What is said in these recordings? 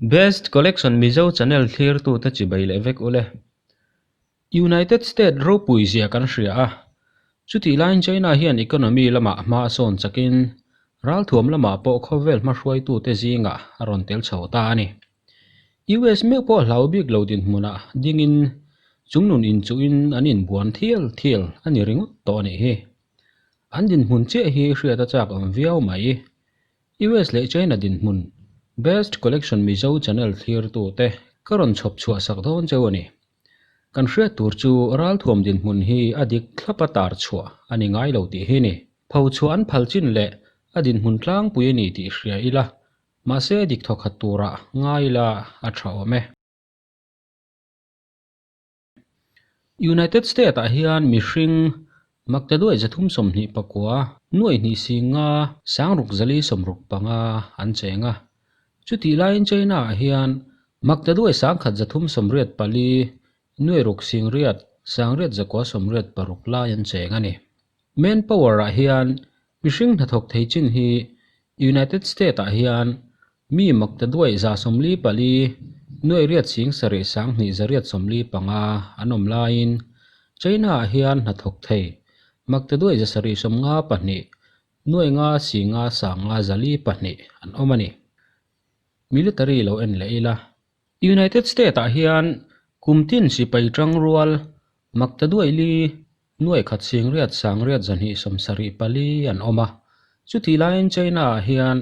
Best Collection Mizo channel thlirtute chibai leh vek ule. United State ropui zia kan hria a, chutih laiin China hian economy lamah hma a sawn chakin ralthuam lamah pawh khawvel hmahruaitute zingah a rawn tel chho ta a ni. US meuh pawh hlau bik lo dinhmunah dingin chungnun inchuhin an inbuan thial thial a ni ringawt tawh a nih hi. An dinhmun chiah hi hriat a chak awm viau mai. US leh China dinhmun Best Collection Mizo channel thlirtute ka rawn chhawp chhuah sak dawn cheu a ni. Kan hriat tur chu ralthuam dinhmun hi a dik thlapa tar chhuah a ni ngai lo tih hi ni. Pho chhuah an phal chin leh a dinhmun tlangpui a ni tih hria ila, mahse dik thawkhat turah ngai ila a tha awm e. United State ah hian mihring maktaduai 329, 2 5 6 465 an cheng a. Chutih laiin China ah hian maktaduai 1184, 6 0 986 lai an cheng a ni. Manpower ah hian mihring hnathawk thei chin hi United State ah hian Mi maktaduai 144, 8 7 2 845 an awm laiin China-ah hian hnathawk thei maktaduai 752, 5 0 5 4 an awm a ni. Military lo en leh ila. United State-ah hian kum tin sipai tangrual maktaduai li 1 0 8 274 an awm a. Chutih laiin China-ah hian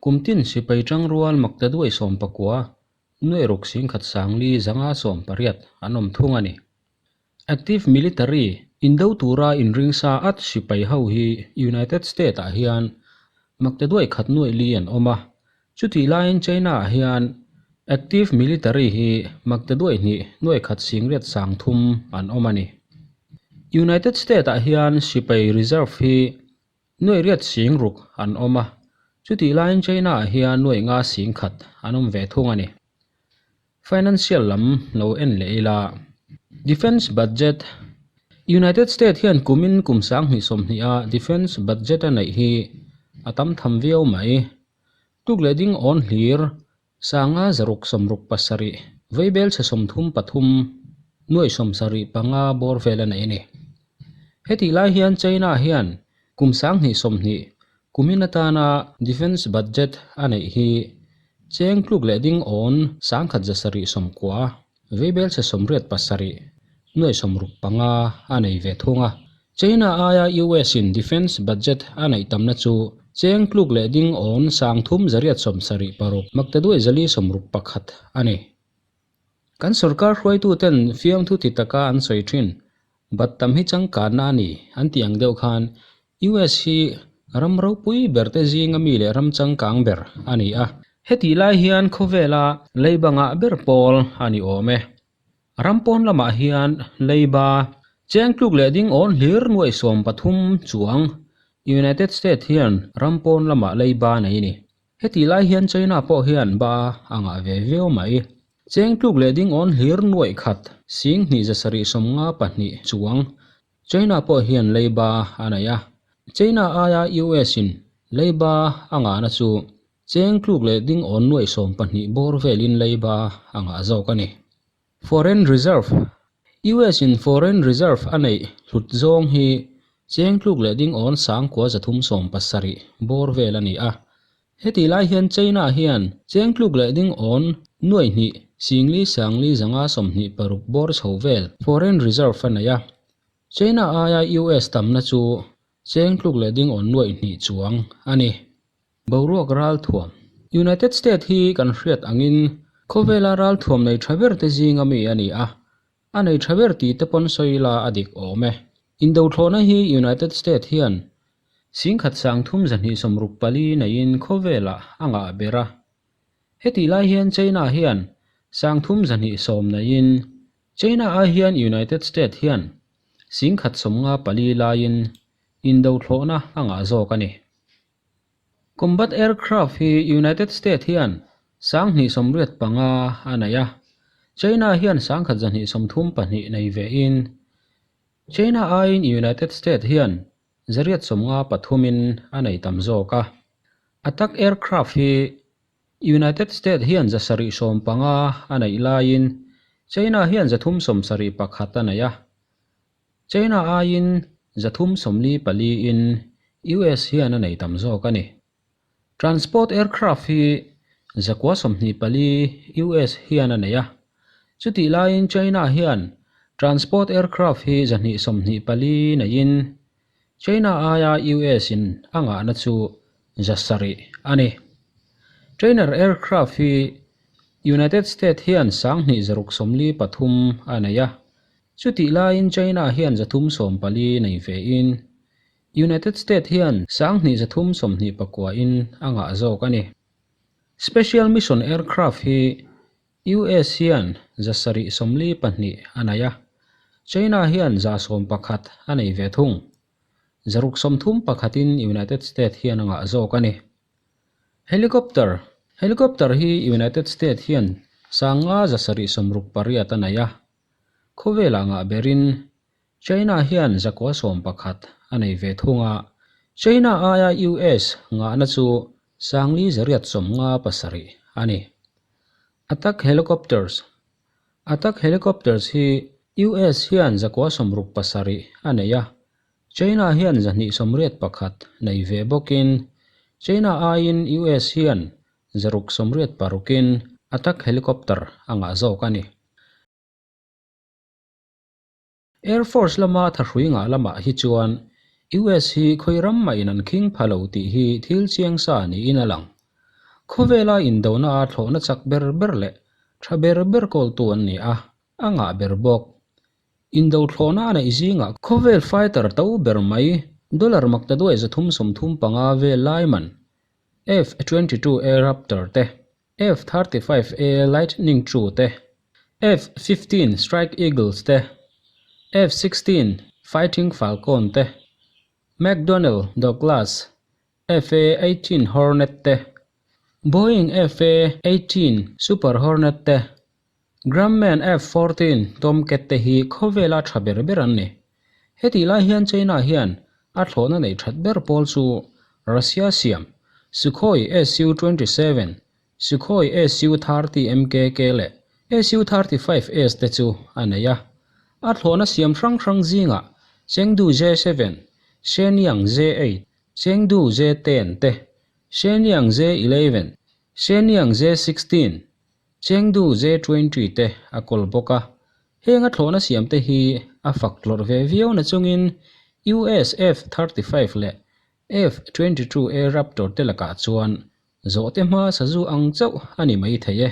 kum tin sipai tangrual maktaduai 19, 6 1 5 580 an awm thung a ni. Active military indo tura inringsa at sipai ho hi United State-ah hian maktaduai 1 4 an awm a. Chutih laiin China-ah hian active military hi maktaduai 2 1 8 3 an awm a ni. United State-ah hian sipai reserve hi 8 6,000 an awm a. Chutih laiin China-ah hian 5 0 1 an awm ve thung a ni. Financial lam lo en leh ila. Defence budget United State hian kumin kum 2020 a defence budget a neih hi a tam tham viau mai. Tuk leh ding awn hlir 5 667 veibel chhe 33 75 bawr vel a nei a ni. Hetih lai hian China hian kum 2020 kumin atana defence budget a neih hi cheng tluk leh ding awn 1 790 veibel chhe 87 65 a nei ve thung a. China aia US in defence budget a neih tamna chu cheng tluk leh ding awn 3 876 8 461 a ni. Kan sorkar hruaituten fiamthu ti taka an sawi thin bat tam hi changkanna a ni an tih ang deuh khan US hi ram ropui ber te zinga mi leh ram changkang ber a ni a. Hetih lai hian khawvela leiba ngah ber pawl a ni awm e. Ram pawn lamah hian leiba cheng tluk leh ding awn hlir 30 chuang United State hian ram pawn lamah leiba nei a ni. Hetih lai hian China pawh hian ba a ngah ve viau mai. Cheng tluk leh ding awn hlir 1 2 752 chuang China pawh hian leiba a nei a. China aia US in leiba a ngahna chu cheng tluk leh ding awn 20 bawr velin leiba a ngah zawk a ni. Foreign Reserve US in Foreign Reserve a neih hlut zawng hi cheng tluk leh ding awn 9 370 bawr vel a ni a. Hetih lai hian China hian cheng tluk leh ding awn 2 4 4 5 26 bawr chho vel Foreign Reserve a nei a. China aia US tamna chu cheng tluk leh ding awn 2 chuang a ni. Boruak ralthuam United State hi kan hriat angin khawvela ralthuam nei tha ber te zinga mi a ni a. A nei tha ber tih te pawn sawi ila a dik awm e. Indo thlawhna hi United State hian 1 364 neiin khawvela a ngah ber a. Hetih lai hian China hian 3 210 neiin China ai hian United State hian 1 054 laiin indo thlawhna a ngah zawk a ni. Combat aircraft hi United State hian 2 085 a nei a. China hian 1 232 nei vein China aiin United State hian 193 in a nei tam zawk a. Attack aircraft hi United State hian 775 a neih laiin China hian 371 a nei a. China aiin 344 in US hian a nei tam zawk a ni. Transport aircraft hi 924 US hian a nei a. Chutih laiin China hian transport aircraft hi 224 neiin China aia US in a ngahna chu 700 a ni. Trainer aircraft hi United State hian 2643 a nei a. Chutih laiin China hian 314 nei vein United State hian 2329 in a ngah zawk a ni. Special Mission Aircraft hi US hian 742 a nei a, China hian 111 a nei ve thung. 631 in United State hian a ngah zawk a ni. Helicopter Helicopter hi United State hian 5768 a nei a, khawvelah ngah berin China hian 911 a nei ve thung a, China aia US ngahna chu 4,857 a ni. Attack Helicopters Attack Helicopters hi US hian 967 a nei a, China hian 281 nei ve bawkin China aiin US hian 686 in Attack Helicopter a ngah zawk a ni. Air Force lama thahrui ngah lamah hi chuan US hi khawi ram mah in an khing pha lo tih hi thil chiang sa niin a lang. Khawvela indona a thlawhna chak ber ber leh tha ber ber kawltu an ni a, a ngah ber bawk. Indo thlawhna a neih zingah khawvel fighter to ber mai dollar maktaduai 335 vel lai man F-22A Raptor te, F-35A Lightning II te, F-15 Strike Eagles te, F-16 Fighting Falcon te, McDonnell Douglas FA-18 Hornet te, Boeing FA-18 Super Hornet te, Grumman F-14 Tomcat te hi khawvela tha ber ber an ni. Hetih lai hian China hian a thlawhna nei that ber pawl chu Russia siam Sukhoi Su-27, Sukhoi Su-30 MKK leh Su-35S te chu a nei a. A thlawhna siam hrang hrang zingah Chengdu J-7, Shenyang J-8, Chengdu J-10 te, Shenyang J-11, Shenyang J-16, Chengdu J-20 te a kawl bawk a. Heng a thlawhna siam te hi a fak tlawrh ve viau na chungin US F-35 leh F-22A Raptor te lakah chuan zawhte hma sazu ang chauh a ni mai thei e.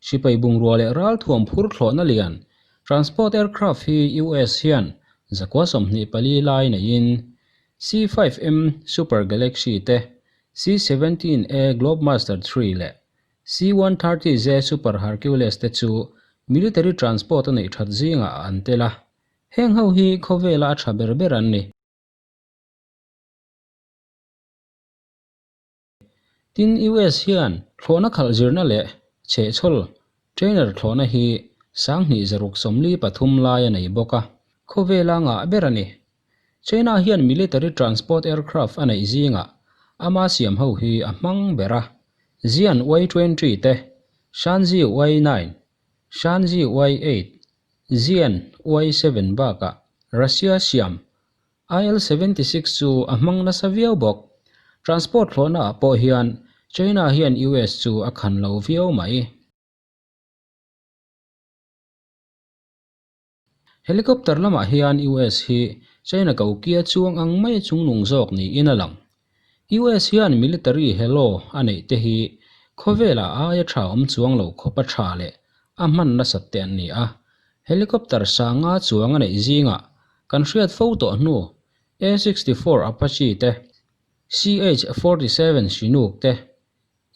Sipai bungrua leh ralthuam phur thlawhna lian transport aircraft hi US hian 924 lai neiin C-5M Super Galaxy te, C-17A Globemaster III leh C-130J Super Hercules te chu military transport a neih that zingah an tel a, heng ho hi khawvela a tha ber ber an ni. Tin US hian thlawhna khalh zirna leh chhehchhawl trainer thlawhna hi 2643 lai a nei bawk a, khawvela ngah ber a ni. China hian military transport aircraft a neih zingah ama siam ho hi a hmang ber a, Xi'an Y-20 te, Shanxi Y-9, Shanxi Y-8, Xi'an Y-7 bakah Russia siam IL-76 chu a hmang nasa viau bawk. Transport thlawhna ah pawh hian China hian US chu a khan lo viau mai. Helicopter lamah hian US hi China kokia chuang ang mai chungnung zawk niin a lang. US hian military helo a neih te hi khawvelah aia tha awm chuang lo khawp a tha leh a hman nasat te an ni a. Helicopter sanga chuang a neih zingah kan hriat fo tawh hnu A-64 Apache te, CH-47 Chinook te,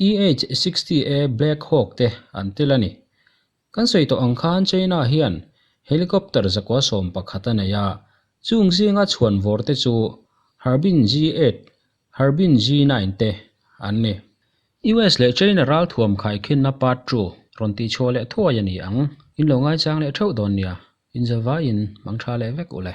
EH-60A Black Hawk te an tel a ni. Kan sawi tawh ang khan China hian helicopter 911 a nei a, chung zinga chhuan vawr te chu Harbin G-8, Harbin G-9 te an ni. US leh China ralthuam khaikhinna part 2 rawn tihchhuah leh thuai a ni ang. In lo ngaichang leh theuh dawn nia, in zavaiin mang tha leh vek u le.